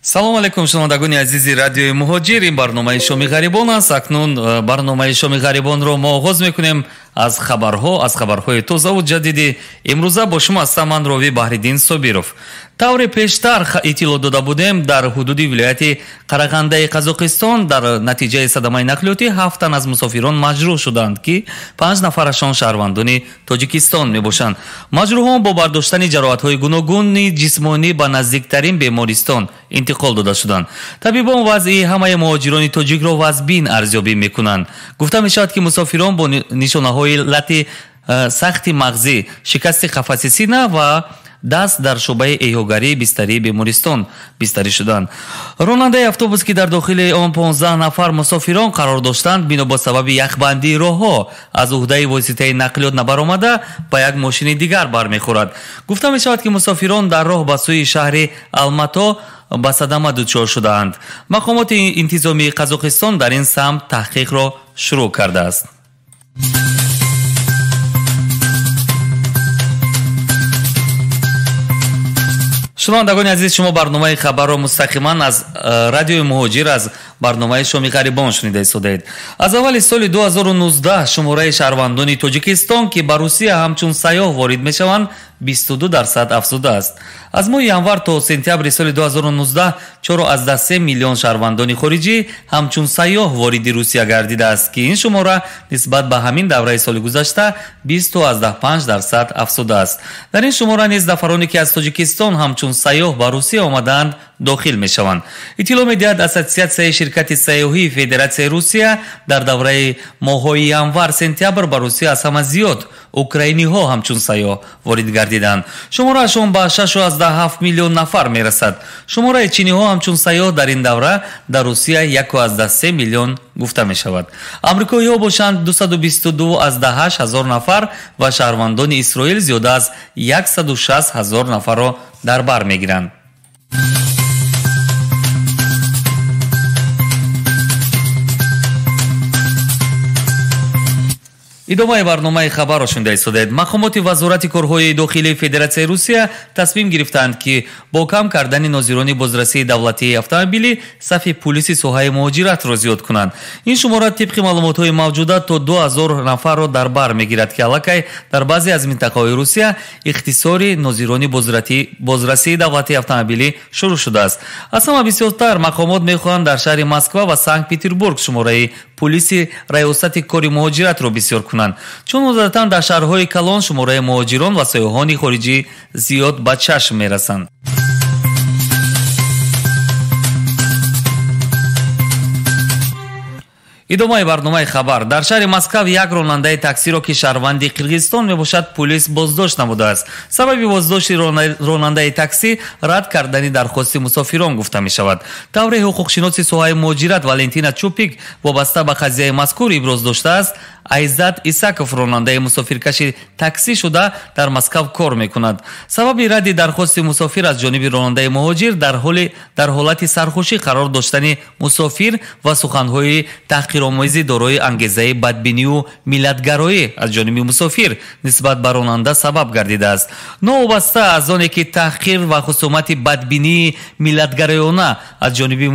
Салом алейкум, шунавандагони азизи радиои Муҳоҷир. Ин барномаи Шоми Ғарибон аст. Акнун барномаи Шоми Ғарибонро мо оғоз мекунем аз хабарҳо, аз хабарҳои тозаву ҷадиди имрӯза. Бо шумо ҳастам ман, ровӣ Баҳриддин Собиров. Тавре пештар иттилоъ дода будем, дар ҳудуди вилояти Қарағандаи Қазоқистон дар натиҷаи садамаи нақлиётӣ 7 тан аз мусофирон маҷрӯҳ шуданд, ки 5 нафарашон шаҳрвандони Тоҷикистон мебошанд. Маҷрӯҳон бо бардоштани ҷароҳатҳои гуногуни ҷисмонӣ ба наздиктарин бемористон интиқол дода шуданд. Табибон вазъи ҳамаи муҳоҷирони тоҷикро вазъбин арзёбӣ мекунанд. Гуфта мешавад, ки мусофирон бо нишонаҳои лати сахти мағзӣ, шикасти қафаси сина ва даст дар шӯъбаи эҳёгарии бистарии бемористон бистарӣ шуданд. Ронандаи автобус, ки дар дохили он 15 нафар мусофирон қарор доштанд, бино ба сабаби яхбандии роҳҳо аз уҳдаи воситаи нақлиёт набаромада ба як мошини дигар бармехӯрад. Гуфта мешавад, ки мусофирон дар роҳ ба сӯи шаҳри Алмато ба садама дучор шудаанд. Мақомоти интизомии Қазоқистон дар ин самт таҳқиқро шурӯъ кардааст. Шунавандагони азиз, шумо барномаи хабарро мустақиман аз радиои Муҳоҷир, аз барномаи Шоми Ғарибон шунида истодаед. Аз аввали соли 2019 шумораи шаҳрвандони Тоҷикистон, ки ба Русия ҳамчун сайёҳ ворид мешаванд, 22% афзудааст. Аз моҳи январ то сентябри соли 2019 4,3 миллион шаҳрвандони хориҷӣ ҳамчун сайёҳ вориди Русия гардидааст, ки ин шумора нисбат ба ҳамин давраи соли гузашта 20,5% афзудааст. Дар ин шумора низ нафароне, ки аз Тоҷикистон ҳамчун сайёҳ ба Русия омадаанд, дохил мешаванд. Иттилоъ медиҳад Ассотсиатсияи ширкати сайёҳии Федератсияи Русия, дар давраи моҳҳои январ-сентябр ба Русия аз ҳама зиёд украиниҳо ҳамчун сайёҳ ворид гардиданд. Шумораашон ба 6,7 миллион нафар мерасад. Шумораи чиниҳо ҳамчун сайёҳ дар ин давра дар Русия 1,3 миллион гуфта мешавад. Амрикоиҳо бошанд 222,8 ҳазор нафар ва шаҳрвандони Исроил зиёда аз 160 ҳазор нафарро дар бар мегиранд. Идомаи барномаи хабарро шунида истодаед. Мақомоти Вазорати корҳои дохилии Федератсияи Русия тасмим гирифтаанд, ки бо кам кардани нозирони бозрасии давлатии автомобилӣ сафи пулиси соҳаи муҳоҷиратро зиёд кунанд. Ин шумора тибқи маълумотҳои мавҷуда то 2000 нафарро дар бар мегирад, ки аллакай дар баъзе аз минтақаҳои Русия ихтисори нозирони бозрасии давлатии автомобилӣ шурӯъ шудааст. Аз ҳама бисёртар мақомот мехоҳанд дар шаҳри Москва ва Санкт-Петербург шумораи пулиси раёсати кори муҳоҷиратро бисёр кунанд, чун одатан дар шаҳрҳои калон шумораи муҳоҷирон ва сайёҳони хориҷӣ зиёд ба чашм мерасанд. Идомаи барномаи хабар. Дар шаҳри Москав як ронандаи таксиро, ки шаҳрванди Қирғизистон мебошад, пулис боздошт намудааст. Сабаби боздошти ронандаи таксӣ рад кардани дархости мусофирон гуфта мешавад. Тавре ҳуқуқшиноси соҳаи муҳоҷират Валентина Чупик вобаста ба қазияи мазкур иброз доштааст, Айзат Исаков ронандаи мусофиркаши таксӣ шуда дар Москав кор мекунад. Сабаби радди дархости мусофир аз ҷониби ронандаи муҳоҷир дар ҳолати сархӯшӣ қарор доштани мусофир ва суханҳои таҳқиромези дорои ангезаи бадбинию миллатгароӣ аз ҷониби мусофир нисбат ба ронанда сабаб гардидааст. Новобаста аз оне ки таҳқир ва хусумати бадбинии миллатгароёна аз ҷониби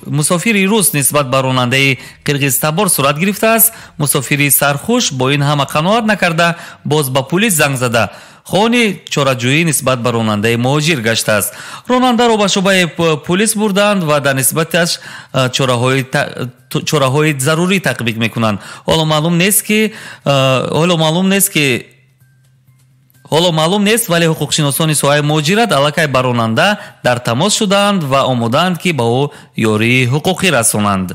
мусофири рус нисбат ба ронандаи қирғизтабор сурат гирифтааст, мусофири сархуш бо ин ҳама қаноат накарда боз ба пулис занг зада хони чораҷӯӣ нисбат ба ронандаи муҳоҷир гаштааст. Ронандаро ба шӯъбаи пулис бурданд ва дар нисбаташ чораҳои зарурӣ татбиқ мекунанд. Ҳоло маълум нест, вале ҳуқуқшиносони соҳаи муҳоҷират аллакай ба ронанда дар тамос шудаанд ва омодаанд, ки ба ӯ ёрии ҳуқуқӣ расонанд.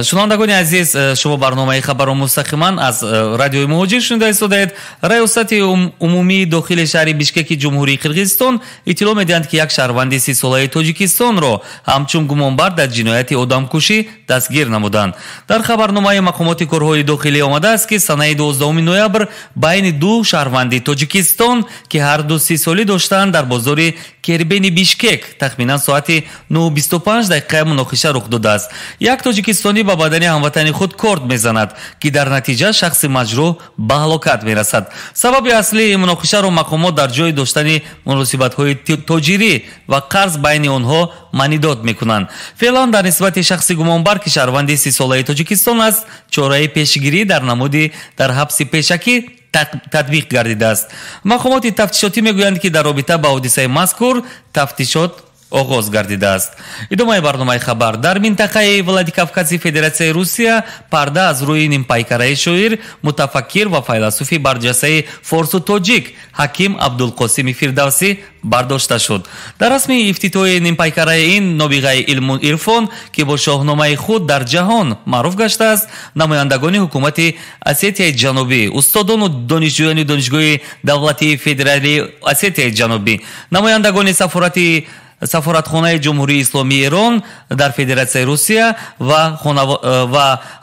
Шунавандагони азиз, шумо барномаи хабарро мустақиман аз радиои муҳоҷир шунида истодаед. Раёсати умумии дохили шаҳри Бишкеки Ҷумҳурии Қирғизистон иттилоъ медиҳанд, ки як шаҳрванди 30-солаи Тоҷикистонро ҳамчун гумонбар дар ҷинояти одамкушӣ дастгир намуданд. Дар хабарномаи мақомоти корҳои дохилӣ омадааст, ки санаи 12 ноябр байни ду шаҳрванди Тоҷикистон, ки ҳар ду 30-солӣ доштанд, дар бозори Кербени Бишкек тахминан соати 9:25 дақиқа муноқиша рух додааст. Як тоҷикистонӣ ба бадани ҳамватани худ корд мезанад, ки дар натиҷа шахси маҷрӯҳ ба ҳалокат мерасад. Сабаби аслии муноқишаро мақомот дар ҷои доштани муносибатҳои тоҷирӣ ва қарз байни онҳо маънидод мекунанд. Феълан дар нисбати шахси гумонбар, ки шаҳрванди 30-солаи Тоҷикистон аст, чораи пешгирӣ дар намуди дар ҳабси пешакӣ татбиқ гардидааст. Мақомоти тафтишотӣ мегӯянд, ки дар робита ба ҳодисаи мазкур тафтишот оғоз гардидааст. Идомаи барномаи хабар. Дар минтақаи Владикавкази Федератсияи Русия парда аз рӯи нимпайкараи шоир, мутафаккир ва файласуфи барҷастаи форсу тоҷик Ҳаким Абдулқосими Фирдавсӣ бардошта шуд. Дар расми ифтитоҳи нимпайкараи ин нобиғаи илму ирфон, ки бо шоҳномаи худ дар ҷаҳон маъруф гаштааст, намояндагони ҳукумати Осетияи Ҷанубӣ, устодону донишҷӯёни Донишгоҳи давлатии федералии Осетияи Ҷанубӣ, намояндагони сафоратхонаи Ҷумҳурии Исломии Эрон дар Федератсияи Русия ва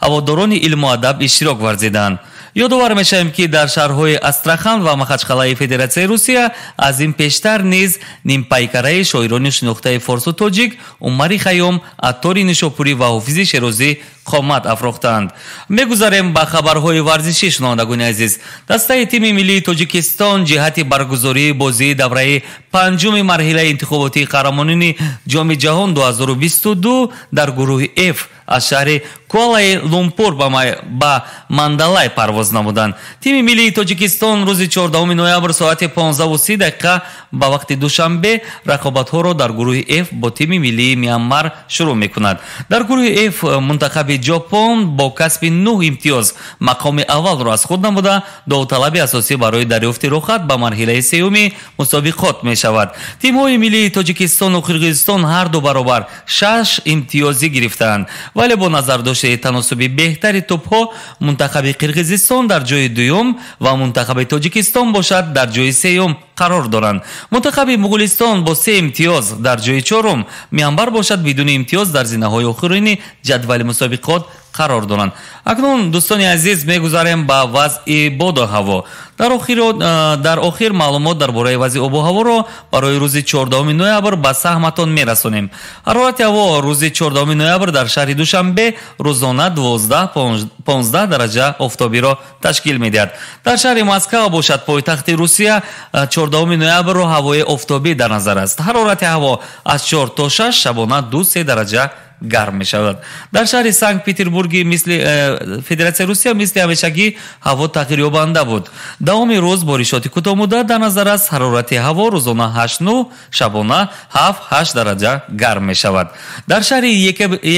ҳаводорони илму адаб иштирок варзиданд. Ёдовар мешавем, ки дар шаҳрҳои Астрахан ва Махачқалаи Федератсияи Русия аз ин пештар низ нимпайкараи шоирони шинохтаи форсу тоҷик Умари Хайём, Аттори Нишопурӣ ва Ҳофизи Шерозӣ қомат афрохтанд. Мегузарем ба хабарҳои варзишӣ, шунавандагони азиз. Дастаи тими миллии Тоҷикистон ҷиҳати баргузории бозии давраи панҷуми марҳилаи интихоботии қаҳрамонони Ҷоми ҷаҳон 2022 дар гурӯҳи F аз шаҳри Куалаи Лумпур ба Мандалай парвоз намуданд. Тими миллии Тоҷикистон рӯзи 14 ноябр соати 15:30 ба вақти Душанбе рақобатҳоро дар гурӯҳи F бо тими миллии Мянмар шурӯъ мекунад. Дар гурӯҳи F мунтахаби Ҷопон бо касби 9 имтиёз мақоми аввалро аз худ намуда, довталаби асосӣ барои дарёфти роҳхат ба марҳилаи сеюми мусобиқот мешавад. Тимҳои миллии Тоҷикистону Қирғизистон ҳар ду баробар 6 имтиёзӣ гирифтаанд, вале бо назардошти таносуби беҳтари тӯбҳо мунтахаби Қирғизистон дар ҷои дуюм ва мунтахаби Тоҷикистон бошад дар ҷои сеюм қарор доранд. Мунтахаби Муғулистон бо 3 имтиёз дар ҷои чорум, Мянмар бошад бидуни имтиёз дар зинаҳои охирини ҷадвали мусобиқот қарор доранд. Акнун, дӯстони азиз, мегузарем ба вазъи боду ҳаво. Дар охир маълумот дар бораи вазъи обу ҳаворо барои рӯзи 14 ноябр ба саҳматон мерасонем. Ҳарорати ҳаво рӯзи 14 ноябр дар шаҳри Душанбе рӯзона 12-15 дараҷа офтобиро ташкил медиҳад. Дар шаҳри Москва бошад, пойтахти Русия, 14 ноябрро ҳавои офтобӣ дар назар аст. Ҳарорати ҳаво аз 4 то 6, шабона 2-3 дараҷа гарм мешавад. Дар шаҳри Санкт Петербурги мисли Федератсияи Русия мисли ҳамешагӣ ҳаво тағйирёбанда буд. Давоми рӯз боришоти кӯтоҳмуддат дар назар аст. Ҳарорати ҳаво рӯзона 8-9, шабона 7-8 дараҷа гарм мешавад. Дар шаҳри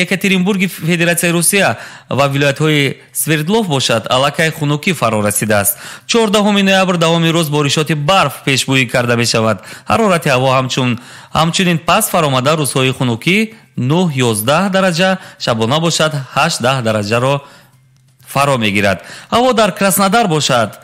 Екатеринбурги Федератсияи Русия ва вилоятҳои Свердлов бошад, аллакай хунукӣ фаро расидааст. 14 ноябр давоми рӯз боришоти барф пешбӯӣ карда мешавад. Ҳарорати ҳаво ҳамчунин пас фаромада рӯзҳои хунукӣ 9-11 дараҷа, шабона бошад 8-10 дараҷаро фаро мегирад. Ҳаво дар Краснодар бошад,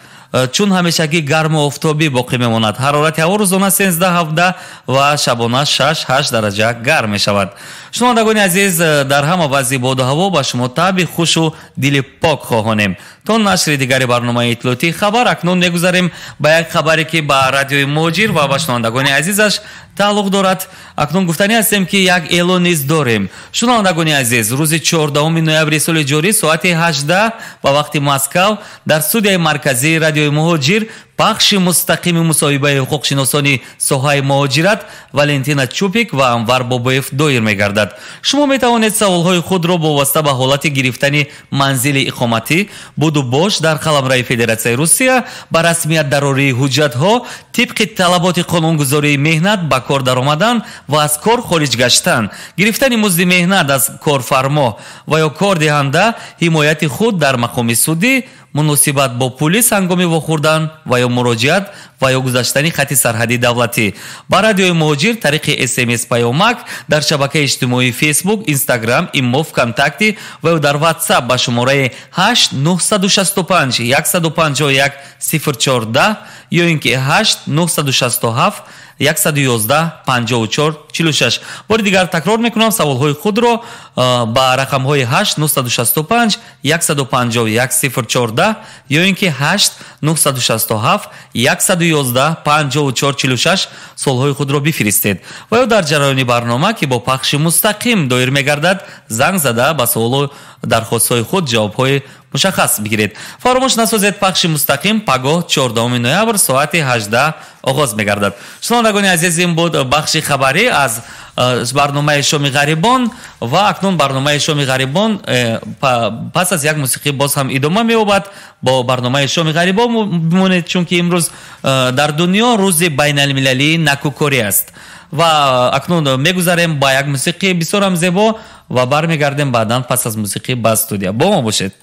чун ҳамешагӣ гарму офтобӣ боқӣ мемонад. Ҳарорати ҳаво рӯзона 13-17 ва шабона 6-8 дараҷа гарм мешавад. Шунавандагони азиз, дар ҳама вазъи боду ҳаво ба шумо таъби хушу дили пок хоҳонем. То нашри дигари барномаи иттилоотии хабар, акнун мегузарем ба як хабаре, ки ба радиои Муҳоҷир ва ба шунавандагони азизаш тааллуқ дорад. Акнун гуфтанӣ ҳастем, ки як эълон низ дорем. Шунавандагони азиз, рӯзи 14 ноябри соли ҷорӣ соати 18 ба вақти Москав дар студияи марказии радиои Муҳоҷир пахши мустақими мусоҳибаи ҳуқуқшиносони соҳаи муҳоҷират Валентина Чупик ва Анвар Бобоев доир мегардад. Шумо метавонед саволҳои худро боваста ба ҳолати гирифтани манзили иқоматӣ, буду бош дар қаламрави Федератсияи Русия, ба расмият дарории ҳуҷҷатҳо, тибқи талаботи қонунгузории меҳнат ба кор даромадан ва аз кор хориҷ гаштан, гирифтани музди меҳнат аз корфармо ва ё кордиҳанда, ҳимояти худ дар мақоми судӣ, муносибат бо пулис ҳангоми вохӯрдан ва ё муроҷиат ва ё гузаштани хати сарҳади давлатӣ. Ба радиои Муҳоҷир тариқи СМС паёмак дар шабакаи иҷтимоии Фейсбук, Инстаграм, Имо, ВКонтакте ва ё дар Ватсап ба шумораи 8 965 151 014 ё ин ки 8 967 111 54 46. Бори дигар такрор мекунам, саволҳои худро ба рақамҳои 8 965 151 014 ё ин ки 8 967 111 54 46 суолҳои худро бифиристед ва ё дар ҷараёни барнома, ки бо пахши мустақим доир мегардад, занг зада ба суолу дархостҳои худ ҷавобҳои мушаххас бигиред. Фаромӯш насозед, пахши мустақим пагоҳ 14 ноябр соати 18 оғоз мегардад. Шунавандагони азиз, ин буд бахши хабарӣ аз барномаи шоми ғарибон ва акнун барномаи шоми ғарибон пас аз як мусиқӣ боз ҳам идома меёбад. Бо барномаи шоми ғарибон бимонед, чунки имрӯз дар дунё рӯзи байналмилалии накӯкорӣ аст. Ва акнун мегузарем ба як мусиқии бисёрам зебо ва бармегардем баъдан пас аз мусиқӣ ба студия. Бо мо бошед.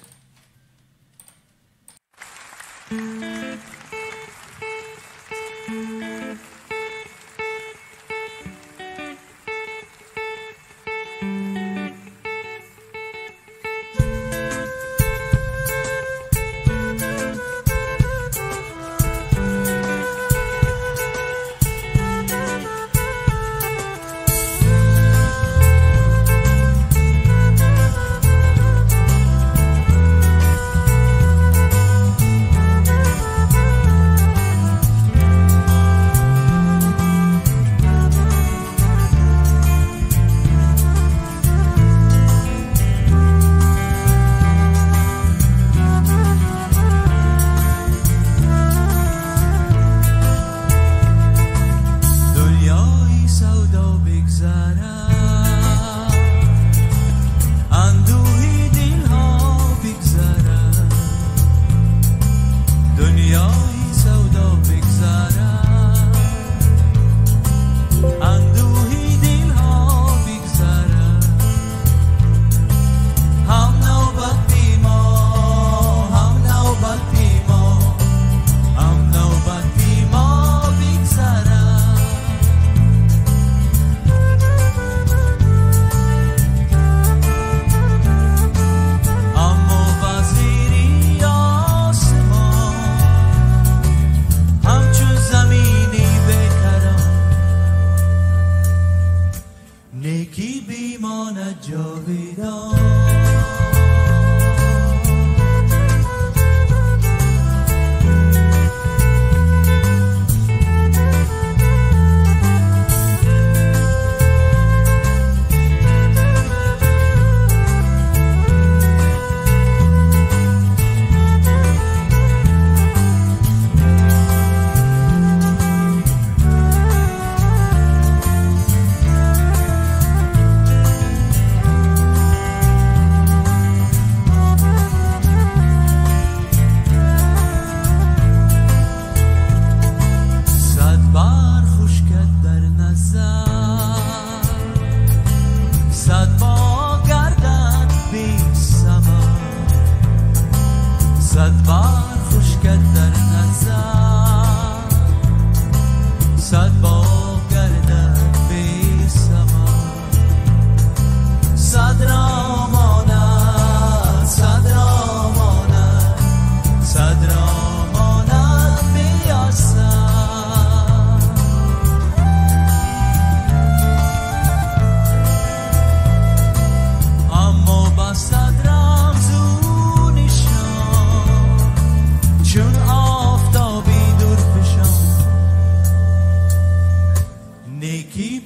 Undo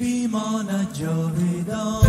بیماند جاویدان.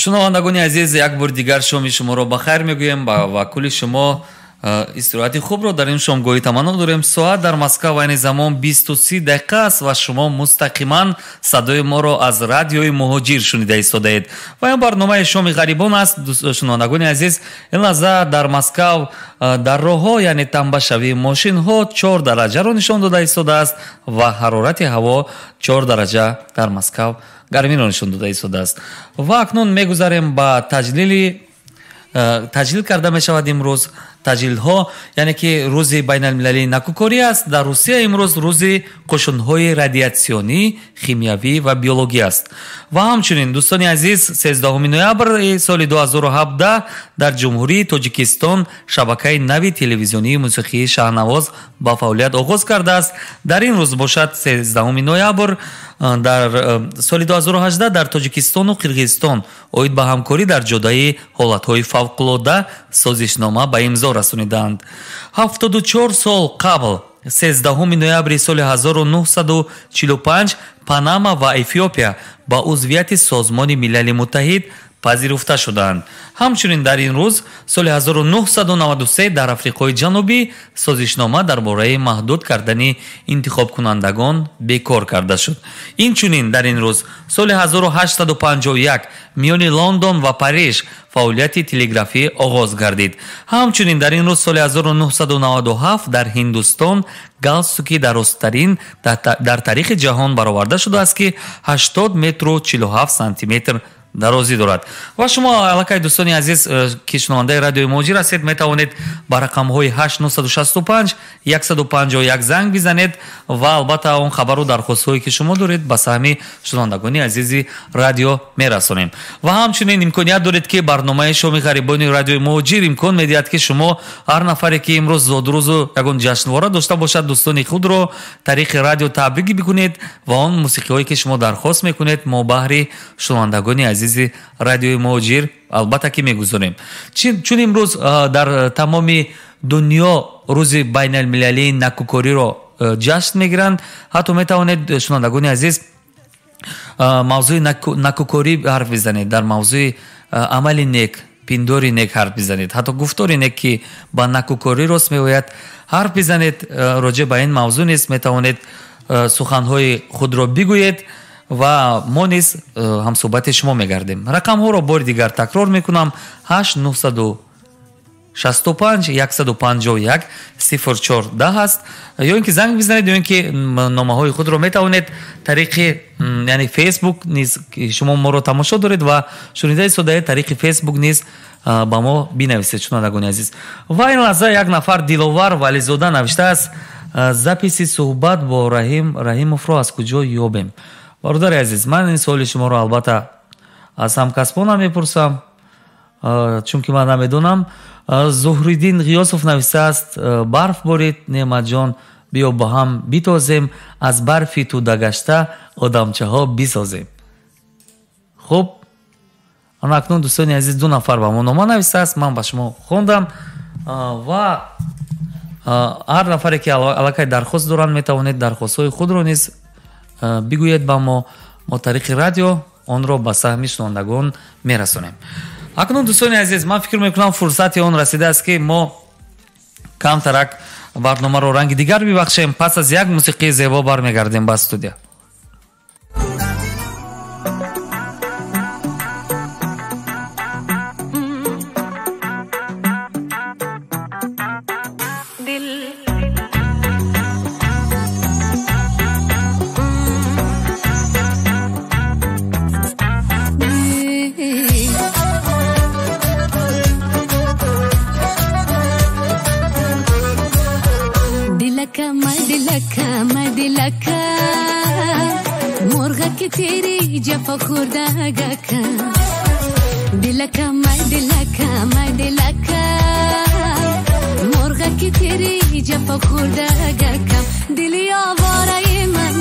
Шунавандагони азиз, як бор дигар шоми шуморо ба хайр мегӯем ва кулли шумо истироҳати хубро дар ин шомгоҳӣ таманно дорем. Соат дар Москва ва айни замон 23 дақиқа аст ва шумо мустақиман садои моро аз радиои Муҳоҷир шунида истодаед. Ва ин барномаи шоми ғарибон аст. Шунавандагони азиз, ин лаҳза дар Москва дар роҳҳо, яъне тамбашавии мошинҳо 4 дараҷаро нишон дода истодааст ва ҳарорати ҳаво 4 дараҷа дар Москва гармиро нишон дода истодааст. Ва акнун мегузарем ба таҷлил карда мешавад имрӯз таҷлилҳо, яъне ки рӯзи байналмилалии накӯкорӣ аст. Дар Русия имрӯз рӯзи қушунҳои радиатсионӣ, химиявӣ ва биологӣ аст. Ва ҳамчунин, дӯстони азиз, 13 ноябри соли 2017 дар Ҷумҳурии Тоҷикистон шабакаи нави телевизионии мусиқии Шаҳнавоз ба фаъолият оғоз кардааст. Дар ин рӯз бошад, 13 ноябр дар соли 2018 дар Тоҷикистону Қирғизистон оид ба ҳамкорӣ дар ҷодаи ҳолатҳои фавқулода созишнома ба имзо расонидаанд. 74 сол қабл, 13 ноябри соли 1945, Панама ва Эфиопия ба узвияти Созмони Милали Муттаҳид пазируфта шуданд. Ҳамчунин дар ин рӯз соли 1993 дар Африқои Ҷанубӣ созишнома дар бораи маҳдуд кардани интихобкунандагон бекор карда шуд. Инчунин дар ин рӯз соли 1851 миёни Лондон ва Париж фаъолияти телеграфӣ оғоз гардид. Ҳамчунин дар ин рӯз соли 1997 дар Ҳиндустон галстуки дарозтарин дар таърихи ҷаҳон бароварда шудааст, ки 80 метру 47 сантиметр дарозӣ дорад. Ва шумо аллакай, дӯстони азиз, ки шунавандаи радиои Муҳоҷир ҳастед, метавонед ба рақамҳои 8965 151 занг бизанед ва албатта он хабару дархостҳое ки шумо доред ба саҳми шунавандагони азизи радио мерасонем. Ва ҳамчунин имконият доред, ки барномаи шоми ғарибони радиои Муҳоҷир имкон медиҳад, ки шумо ҳар нафаре ки имрӯз зодрӯзу ягон ҷашнвора дошта бошад, дӯстони худро тариқи радио табрик бикунед ва он мусиқиҳое ки шумо дархост мекунед, мо баҳри шунавандагони азизи радиои Муҳоҷир албатта ки мегузорем. Чун имрӯз дар тамоми дунё рӯзи байналмилалии накӯкориро ҷашн мегиранд, ҳатто метавонед, шунавандагони азиз, мавзӯи накӯкорӣ ҳарф бизанед, дар мавзӯи амали нек, пиндори нек ҳарф бизанед, ҳатто гуфтори нек, ки ба накӯкорӣ рост меояд, ҳарф бизанед. Роҷеъ ба ин мавзӯъ низ метавонед суханҳои худро бигӯед ва мо низ ҳамсӯҳбати шумо мегардем. Рақамҳоро бори дигар такрор мекунам: 8 965 151 04 10 аст. Ё ин ки занг бизанед, ё ин ки номаҳои худро метавонед тариқи, яъне Фейсбук низ, шумо моро тамошо доред ва шунидаи содаед, тариқи Фейсбук низ ба мо бинависед, шунавандагони азиз. Ва ин лаҳза як нафар Диловар Вализода навиштааст: записи суҳбат бо Раҳим Раҳимовро аз куҷо ёбем? Бародари азиз, ман ин суоли шуморо албатта аз ҳамкасбонам мепурсам, чунки ман намедонам. Зуҳриддин Ғиёсов нависааст: барф борид, Неъматҷон, биё ба ҳам битозем, аз барфи тӯдагашта одамчаҳо бисозем. Хуб, ана акнун, дӯстони азиз, ду нафар ба мо нома нависааст, ман ба шумо хондам ва ҳар нафаре ки аллакай дархост доранд, метавонед дархостҳои худро низ бигӯед ба мо, мо тариқи радио онро ба саҳми шунавандагон мерасонем. Акнун, дӯстони азиз, ман фикр мекунам, фурсати он расидааст, ки мо камтарак барномаро ранги дигар бибахшем. Пас аз як мусиқии зебо бармегардем ба студия. जफा खुर्दा दिलका मैं दिलका मैं दिलका मुर्गा की तेरी जफा खुर्दा दिली आवाराई मन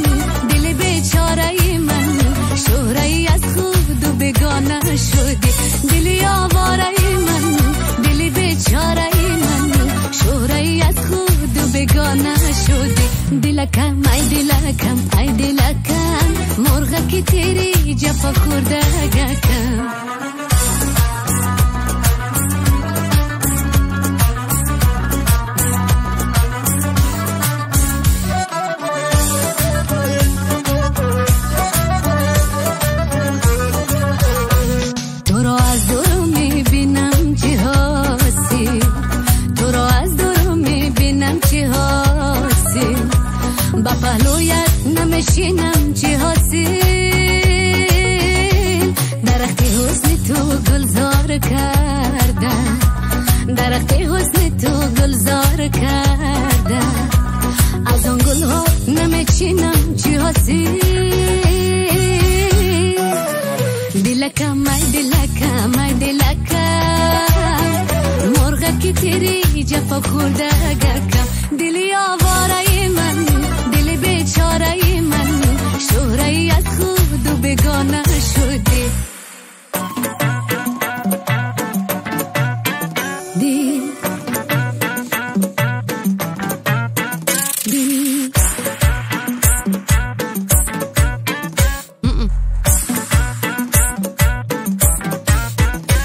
दिल बेचाराई मन शोहराई از خود बेगाना शुदी दिली आवाराई मन दिल बेचाराई मन शोहराई از خود बेगाना शुदी दिलका मैं दिलका मैं दिलका मुर्गा की तेरी जफा खुर्दा با پهلویت نمشینم چه حاصل درخت حسن تو گلزار کرده درخت حسن تو حاصل. دلکم ای دلکم ای دلکم، مرغ که تیری جفا خورده گکم. دلی آواره من، دل بیچاره من، شهره از خود و بیگانه شدی. دل دل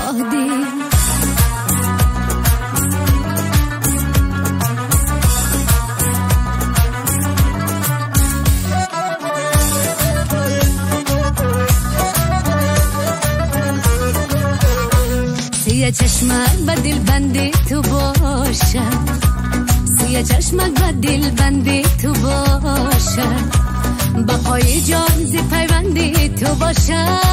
آه دل. سیه چشمک به دل بندی تو باشد، سیه چشمک به دل بندی تو باشد، با پای جان زی پیوندی تو باشد.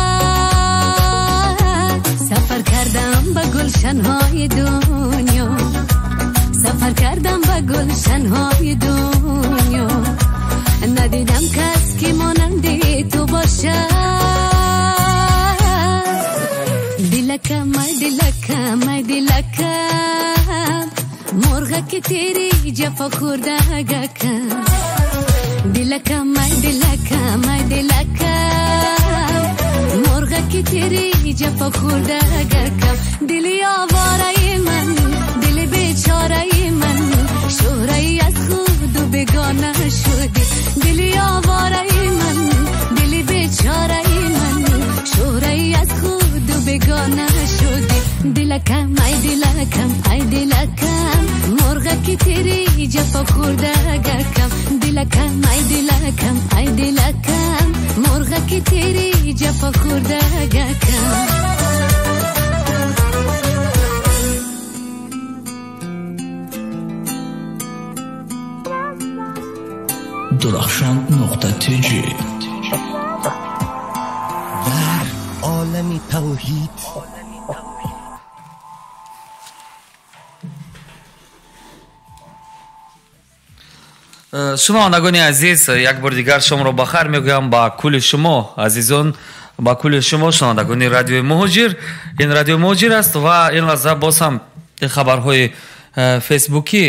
سفر کردم به گلشنهای دنیا، سفر کردم به گلشنهای دنیا، ندیدم کس که مانندی تو باشد. دلکم ای دلکم ای دلکم، مرغ که تیری جفا خورده گکم. دلکم ای دلکم ای دلکم، مرغ که تیری جفا خورده گکم. دلی آواره من، دل بیچاره من، شهره از خود و بیگانه شدی. دلی آواره من، دل بیچاره من، شهره از خود و بیگانه شدی. دلکم ای دلکم ای دلکم، مرغ که تیری جفا خورده گکم. دلکم ای دلکم ای دلکم، مرغ که تیری جفا خورده گکم. درخشان.tj. در عالم توحید шунавандагони азиз, як бори дигар шуморо ба хайр мегӯям. Ба кулли шумо азизон, ба кулли шумо шунавандагони радиои Муҳоҷир. Ин радиои Муҳоҷир аст ва ин лаҳза боз ҳам хабарҳои фейсбукӣ,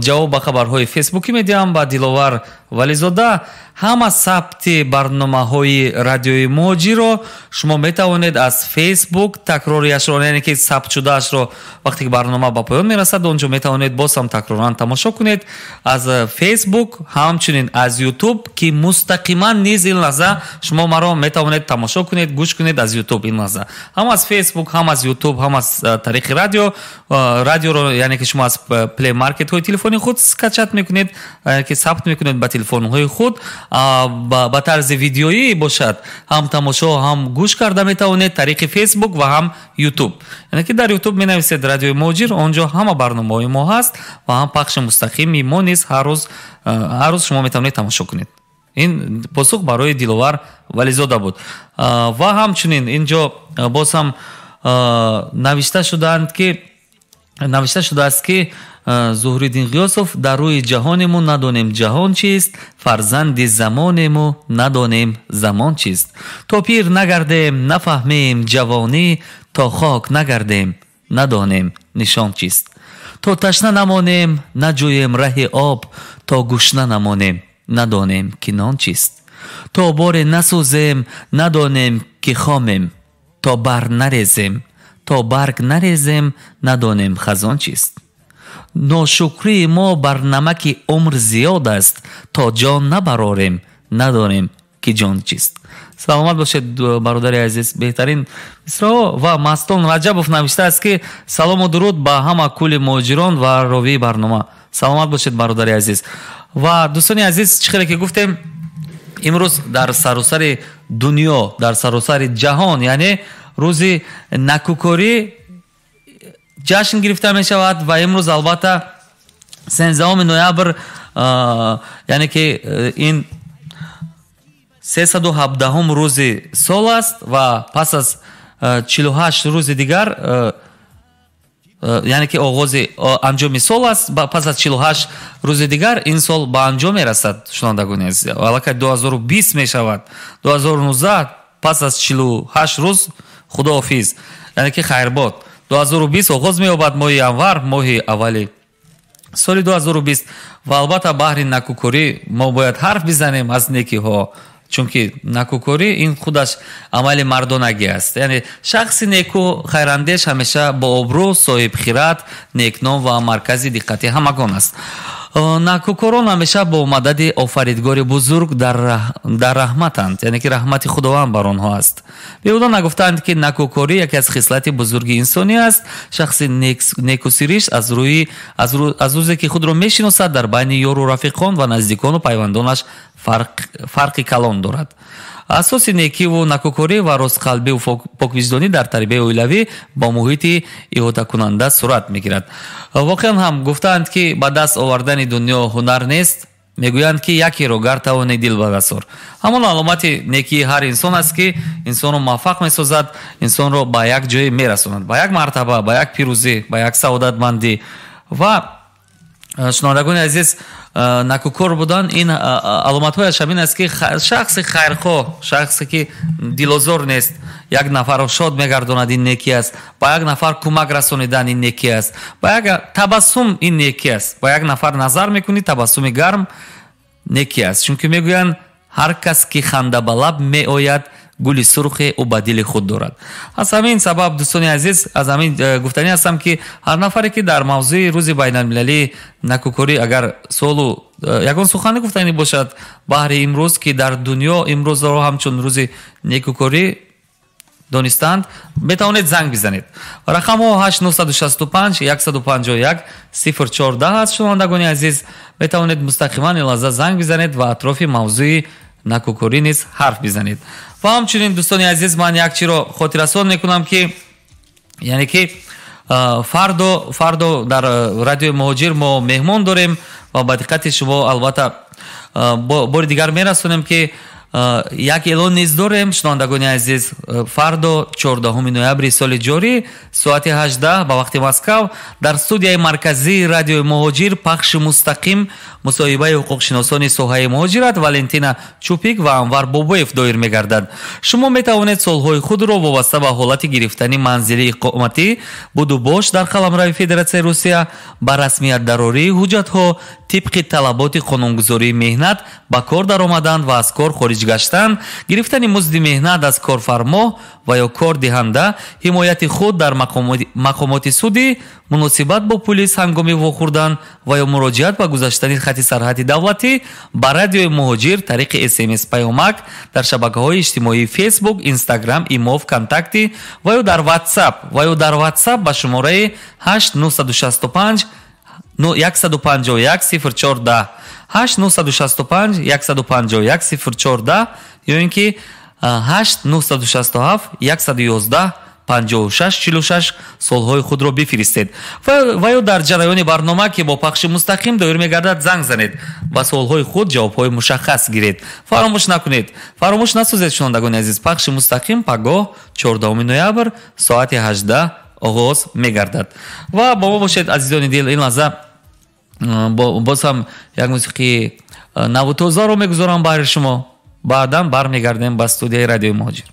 ҷавоб ба хабарҳои фейсбукӣ медиҳам ба Диловар Вализода. Ҳама сабти барномаҳои радиои Муҳоҷирро шумо метавонед аз Фейсбук такрориашро, яъне ки сабт шудаашро вақте ки барнома ба поён мерасад, онҷо метавонед боз ҳам такроран тамошо кунед аз Фейсбук, ҳамчунин аз Ютуб, ки мустақиман низ ин лаҳза шумо маро метавонед тамошо кунед, гӯш кунед аз Ютуб ин лаҳза. Ҳам аз Фейсбук, ҳам аз Ютуб, ҳам аз тариқи радио. Радиоро яъне ки шумо аз Play Market-ҳои телефони худ скачать мекунед, ки сабт мекунед ба телефонҳои худ, ба тарзи видеоӣ бошад, ҳам тамошо, ҳам гӯш карда метавонед тариқи Фейсбук ва ҳам Ютуб. Яъне ки дар Ютуб менависед радиои Муҳоҷир, онҷо ҳама барномаҳои мо ҳаст ва ҳам пахши мустақими мо низ ҳар рӯз шумо метавонед тамошо кунед. Ин посух барои Диловар Вализода буд. Ва ҳамчунин инҷо боз ҳам навишта шудааст ки Зуҳриддин Ғиёсов: дар рӯи ҷаҳонему надонем ҷаҳон чист, фарзанди замонему надонем замон чист. То пир нагардем нафаҳмем ҷавонӣ, то хок нагардем надонем нишон чист. То ташна намонем наҷӯем раҳи об, то гушна намонем надонем ки нон чист. То боре насӯзем надонем ки хомем, то бар нарезем, то барг нарезем надонем хазон чист. Ношукрии мо бар намаки умр зиёд аст, то ҷон набарорем надонем ки ҷон чист. Саломат бошед, бародари азиз, беҳтарин мисраъ. Ва Мастон Раҷабов навиштааст ки салому дуруд ба ҳама кулли муҳоҷирон ва ровии барнома. Саломат бошед, бародари азиз. Ва дӯстони азиз, чӣ хеле ки гуфтем, имрӯз дар саросари дунё, дар саросари ҷаҳон, яъне рӯзи накӯкорӣ ҷашн гирифта мешавад ва имрӯз албатта 13 ноябр, яъне ки ин 317 рӯзи сол аст ва пас аз 48 рӯзи дигар Яъне ки оғози анҷоми сол аст, пас аз 48 рӯзи дигар ин сол ба анҷом мерасад, шунавандагони азиз. Аллакай 2020 мешавад. 2019 пас аз 48 рӯз худоҳофиз, яъне ки хайрбод. 2020 оғоз меёбад моҳи январ, моҳи аввали соли 2020. Ва албатта баҳри накӯкорӣ мо бояд ҳарф бизанем аз некиҳо, чунки накӯкорӣ ин худаш амали мардонагӣ аст. Яъне шахси неку хайрандеш ҳамеша бо обрӯ, соҳибхират, некном ва маркази диққати ҳамагон аст. Накӯкорон ҳамеша бо мадади офаридгори бузург дар раҳматанд, яъне ки раҳмати Худованд бар онҳо аст. Беҳуда нагуфтаанд, ки накӯкорӣ яке аз хислати бузурги инсонӣ аст. Шахси некусиришт аз рӯзе ки худро мешиносад, дар байни ёру рафиқон ва наздикону пайвандонаш фарқи калон дорад. Асоси некиву накӯкорӣ ва ростқалбиву поквиҷдонӣ дар тарбияи оилавӣ бо муҳити иҳотакунанда сурат мегирад. Воқеан ҳам гуфтаанд, ки ба даст овардани дунё ҳунар нест. Мегӯянд, ки якеро гар тавони дил ба даст ор. Ҳамон аломати некии ҳар инсон аст, ки инсонро муваффақ месозад, инсонро ба як ҷое мерасонад, ба як мартаба, ба як пирӯзӣ, ба як саодатмандӣ. Ва шунавандагони азиз, накӯкор будан ин аломатҳояш ҳамин аст, ки шахси хайрхоҳ, шахсе ки дилозор нест, як нафарро шод мегардонад, ин некӣ аст. Ба як нафар кӯмак расонидан ин некӣ аст. Ба як табассум ин некӣ аст. Ба як нафар назар мекунӣ, табассуми гарм некӣ аст. Чунки мегӯянд, ҳар кас ки ханда ба лаб меояд, гули сурхе ӯ ба дили худ дорад. Аз ҳамин сабаб, дӯстони азиз, аз ҳамин гуфтанӣ ҳастам, ки ҳар нафаре ки дар мавзӯи рӯзи байналмилалии накӯкорӣ агар суолу ягон сухане гуфтанӣ бошад баҳри имрӯз, ки дар дунё имрӯзро ҳамчун рӯзи некӯкорӣ донистанд, метавонед занг бизанед. Рақамҳо 8965 151 014 аст. Шунавандагони азиз, метавонед мустақиман ин лаҳза занг бизанед ва атрофи мавзӯи накӯкорӣ низ ҳарф бизанед. Ва ҳамчунин, дӯстони азиз, ман як чиро хотиррасон мекунам, ки яъне ки фардо дар радиои Муҳоҷир мо меҳмон дорем ва ба диққати шумо албатта бори дигар мерасонем, ки як эълон низ дорем, шунавандагони азиз. Фардо 14 ноябри соли ҷорӣ соати 18 ба вақти Москав дар студияи марказии радиои Муҳоҷир пахши мустақим мусоҳибаи ҳуқуқшиносони соҳаи муҳоҷират Валентина Чупик ва Анвар Бобоев доир мегардад. Шумо метавонед суолҳои худро вобаста ба ҳолати гирифтани манзили иқоматӣ, будубош дар қаламрави Федератсияи Русия, ба расмият дарории ҳуҷҷатҳо тибқи талаботи қонунгузории меҳнат, ба кор даромадан ва аз кор хориҷ гаштан, гирифтани музди меҳнат аз корфармо ва ё кордиҳанда, ҳимояти худ дар мақомоти судӣ, муносибат бо пулис ҳангоми вохӯрдан ва ё муроҷиат ба гузаштани хати сарҳади давлатӣ ба радиои Муҳоҷир тариқи СМС паёмак дар шабакаҳои иҷтимоии Фейсбук, Инстаграм, Имо, ВКонтакте ва ё дар WhatsApp ба шумораи 8965 151 014, 8965 151 014 ё ин ки 8967 111 56 46 суолҳои худро бифиристед. Ва ё дар ҷараёни барнома, ки бо пахши мустақим доир мегардад, занг занед, ба суолҳои худ ҷавобҳои мушаххас гиред. Фаромӯш накунед, фаромӯш насозед, шунавандагони азиз, пахши мустақим пагоҳ 14 ноябр соати 18 оғоз мегардад. Ва бо мо бошед, азизони дил. Ин лаҳза боз ҳам як мусиқии наву тозаро мегузорам баҳри шумо. Баъдан бармегардем ба студияи радиои Муҳоҷир.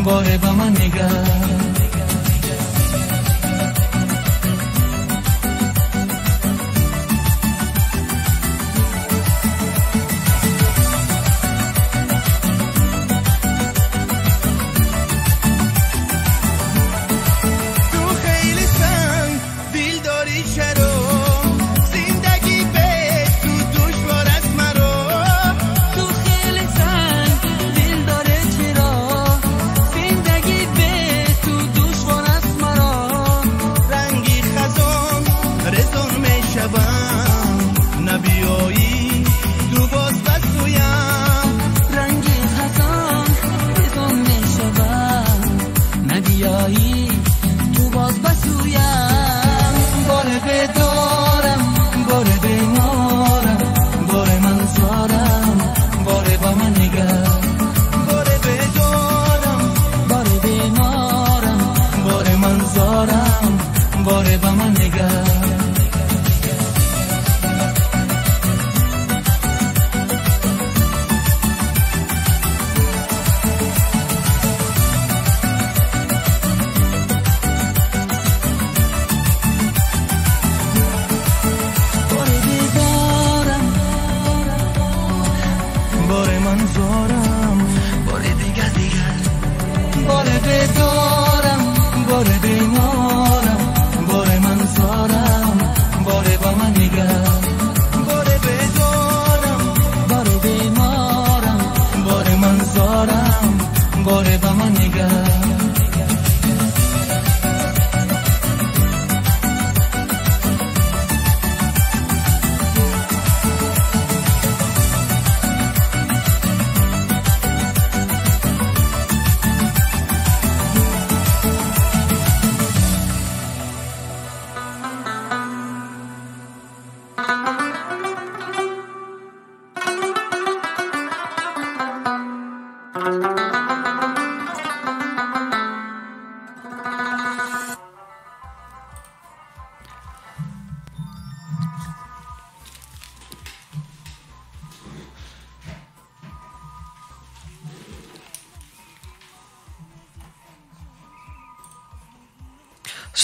Боре ба ман нигар. Бедорам, боре беморам, боре ман зорам, боре ба ман нигар. Боре бедорам, боре беморам, боре ман зорам, боре ба ман нигар.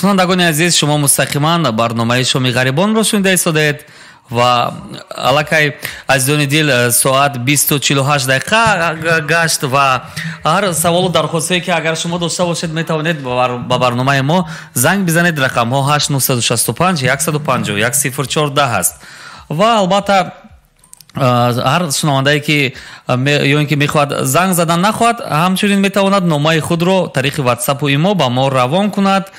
Шунавандагони азиз, шумо мустақиман барномаи шоми ғарибонро шунида истодаед ва аллакай, азизони дил, соат 20:48 дақиқа гашт ва ҳар саволу дархостое ки агар шумо дошта бошед, метавонед ба барномаи мо занг бизанед. Рақамҳо 8965 151 014 аст ва албатта ҳар шунавандае ки ё ин ки мехоҳад занг задан нахоҳад, ҳамчунин метавонад номаи худро тариқи ватсапу имо ба мо равон кунад.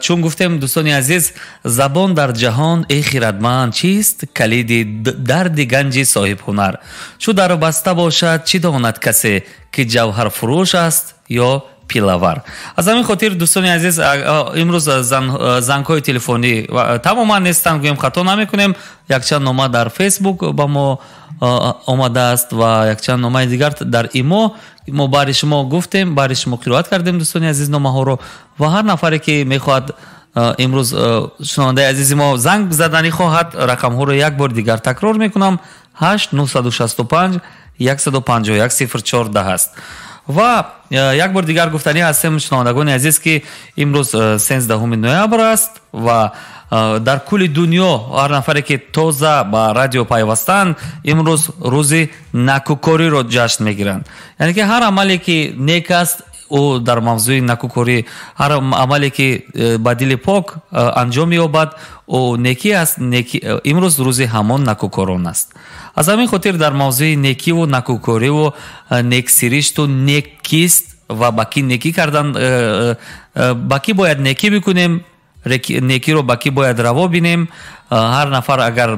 Чун гуфтем, дӯстони азиз, забон дар ҷаҳон, эй хирадманд, чист? Калиди дарди ганҷи соҳибҳунар. Чу дар баста бошад, чӣ донад касе, ки ҷавҳарфурӯш аст ё пилавар? Аз ҳамин хотир, дӯстони азиз, имрӯз зангҳои телефонӣ тамоман нестанд, гӯем хато намекунем. Якчанд нома дар фейсбук ба мо омадааст ва якчанд номаи дигар дар имо. Мо бари шумо гуфтем, бари шумо қироат кардем, дӯстони азиз, номаҳоро ва ҳар нафаре ки мехоҳад имрӯз, шунавандаи азизи мо, занг заданӣ хоҳад, рақамҳоро як бор дигар такрор мекунам: 8 965 151 014 аст. Ва як бор дигар гуфтанӣ ҳастем, шунавандагони азиз, ки имрӯз 13 ноябр аст ва дар кулли дунё ҳар нафаре ки тоза ба радио пайвастанд, имрӯз рӯзи накӯкориро ҷашн мегиранд. Яъне ки ҳар амале ки нек аст, ӯ дар мавзӯи накӯкорӣ, ҳар амале ки ба дили пок анҷом меёбад, ӯ некӣ аст. Имрӯз рӯзи ҳамон накӯкорон аст. Аз ҳамин хотир дар мавзӯи некиву накӯкориву нексиришту нек кист ва ба кӣ некӣ кардан, ба кӣ бояд некӣ бикунем, некиро ба кӣ бояд раво бинем, ҳар нафар агар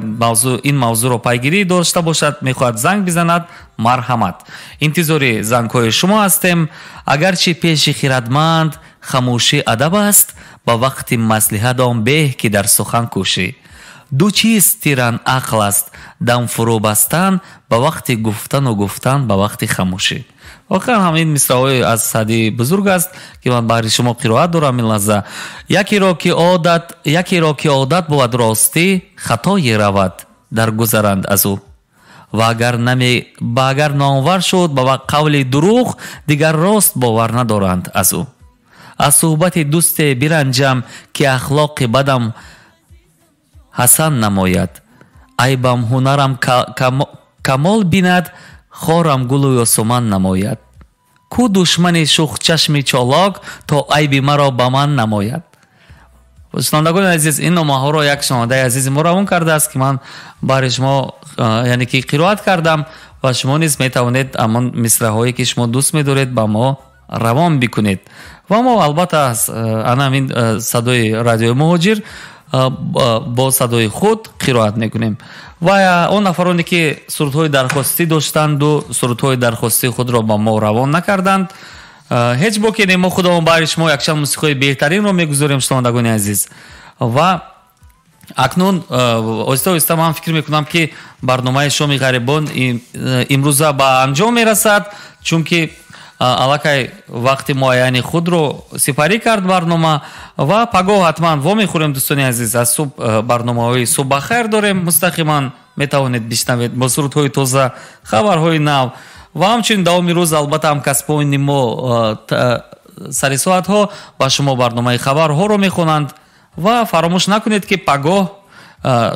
ин мавзӯъро пайгирӣ дошта бошад, мехоҳад занг бизанад, марҳамат, интизори зангҳои шумо ҳастем. Агарчи пеши хирадманд хамӯшӣ адаб аст, ба вақти маслиҳат он беҳ ки дар сухан кӯшӣ. Ду чиз тиран ақл аст: дам фурӯ бастан ба вақти гуфтану гуфтан ба вақти хамӯшӣ. Воқеан ҳам ин мисраҳои аз Саъдии бузург аст, ки ман баҳри шумо қироат дорам ин лаҳза. Якеро ки одат бувад ростӣ, хатое равад, дар гузаранд аз ӯ. Ва агар ба агар номвар шуд ба қавли дурӯғ, дигар рост бовар надоранд аз ӯ. Аз суҳбати дӯсте биранҷам, ки ахлоқи бадам ҳасан намояд, айбам ҳунарам камол бинад, хорам гулу ёсуман намояд. Ку душмани шухчашми чолок, то айби маро ба ман намояд? Шунавандагони азиз, ин номаҳоро як шунавандаи азизи мо равон кардааст, ки ман баҳри шумо, яъне ки қироат кардам, ва шумо низ метавонед ҳамон мисраҳое ки шумо дӯст медоред, ба мо равон бикунед ва мо албатта ана ҳамин садои радиои Муҳоҷир бо садои худ қироат мекунем. Ва он нафароне ки сурудҳои дархостӣ доштанду сурудҳои дархостии худро ба мо равон накарданд, ҳеҷ боке не, мо худамон баҳри шумо якчанд мусиқиҳои беҳтаринро мегузорем, шунавандагони азиз. Ва акнун оҳиста оҳиста ман фикр мекунам, ки барномаи шоми ғарибон имрӯза ба анҷом мерасад, чунки аллакай вақти муайяни худро сипарӣ кард барнома. Ва пагоҳ ҳатман вомехӯрем, дӯстони азиз. Аз субҳ барномаҳои субҳ бахайр дорем, мустақиман метавонед бишнавед бо сурудҳои тоза, хабарҳои нав ва ҳамчунин давоми рӯз албатта ҳамкасбони мо сари соатҳо ба шумо барномаи хабарҳоро мехонанд. Ва фаромӯш накунед, ки пагоҳ,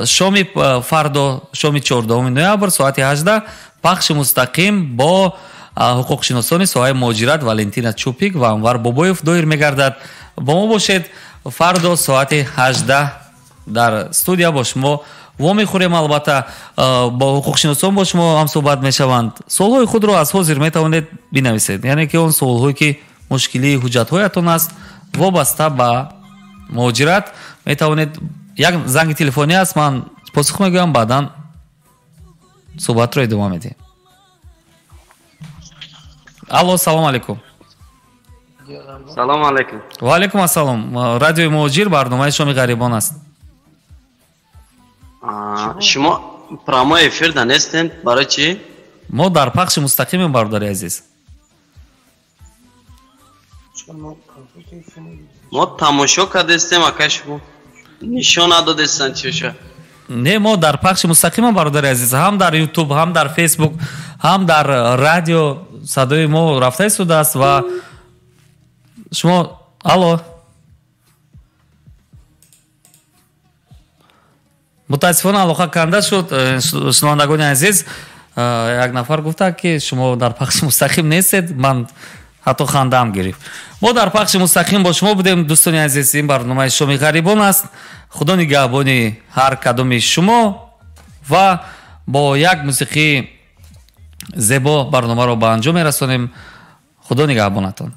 шоми фардо, шоми 14 ноябр, соати 18 пахши мустақим бо ҳуқуқшиносони соҳаи муҳоҷират Валентина Чупик ва Анвар Бобоев доир мегардад. Бо мо бошед фардо соати 18 дар студия бо шумо вомехӯрем. Албатта бо ҳуқуқшиносон бо шумо ҳам суҳбат мешаванд. Суолҳои худро аз ҳозир метавонед бинависед, яъне ки он суолҳое ки мушкилии ҳуҷҷатҳоятон аст вобаста ба муҳоҷират метавонед. Як занги телефонӣ аст, ман посух мегӯям, баъдан суҳбатро идома медиҳем. Алло, салом алейкум. Салом алейкум. Ва алейкум ассалом. Радиои Муҳоҷир, барномаи Шоми ғарибон аст. Шумо прямой эфир да нестем, барои чӣ? Мо дар пахши мустақимем, бародари азиз. Мо тамошо кардестем, ака, шумо нишон надодестан чиша. Не, мо дар пахши мустақимем, бародари азиз, ҳам дар Ютуб, ҳам дар Фейсбук, ҳам дар радио садои мо рафта истодааст ва шумо. Алло, мутаассифона алоқа канда шуд. Шунавандагони азиз, як нафар гуфта ки шумо дар пахши мустақим нестед, ман ҳатто хандаам гирифт. Мо дар пахши мустақим бо шумо будем, дӯстони азиз. Ин барномаи Шоми ғарибон аст. Худо нигаҳбони ҳар кадоми шумо ва бо як мусиқии зебо барномаро ба анҷом мерасонем. Худо нигаҳбонатон.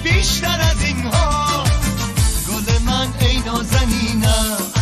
بیشتر از اینها گل من ای نازنینم.